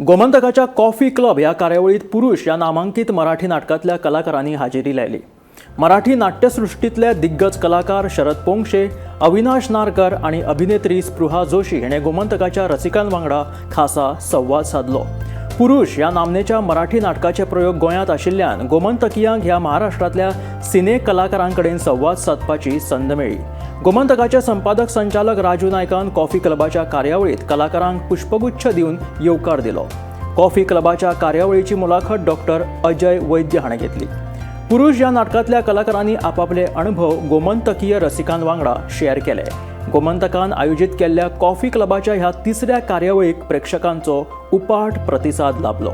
गोमंतकाच्या coffee club ह्या कार्यावळीत पुरुष ह्या नामांकीत मराठी नाटकांतल्या कलाकारांनी हाजेरी लायली. मराठी नाट्यसृष्टीतले दिग्गज कलाकार शरद पोंक्षे, अविनाश नारकर आनी अभिनेत्री स्पृहा जोशी हिणे गोमंतकाच्या रसिकां वांगडा खासा संवाद सादलो. पुरुष ह्या नामनेच्या मराठी नाटकाचे प्रयोग गोंयांत आशिल्ल्यान गोमंतकियांक ह्या महाराष्ट्रांतल्या सिने कलाकारां कडेन संवाद सादपाची संद मेळ्ळी. गोमंतकाचे संपादक संचालक राजू नायकान कॉफी क्लबाच्या कार्यावळीत कलाकारांक पुष्पगुच्छ दिवन येवकार दिलो. कॉफी क्लबाच्या कार्यावळीची मुलाखत डॉक्टर अजय वैद्य हाणें घेतली. पुरुष ह्या नाटकांतल्या कलाकारांनी आपापले अणभव गोमंतकीय रसिकां वांगडा शेअर केले. गोमंतकान आयोजीत केल्ल्या कॉफी क्लबाच्या ह्या तिसऱ्या कार्यावळीक प्रेक्षकांचो उपाट प्रतिसाद लाभलो.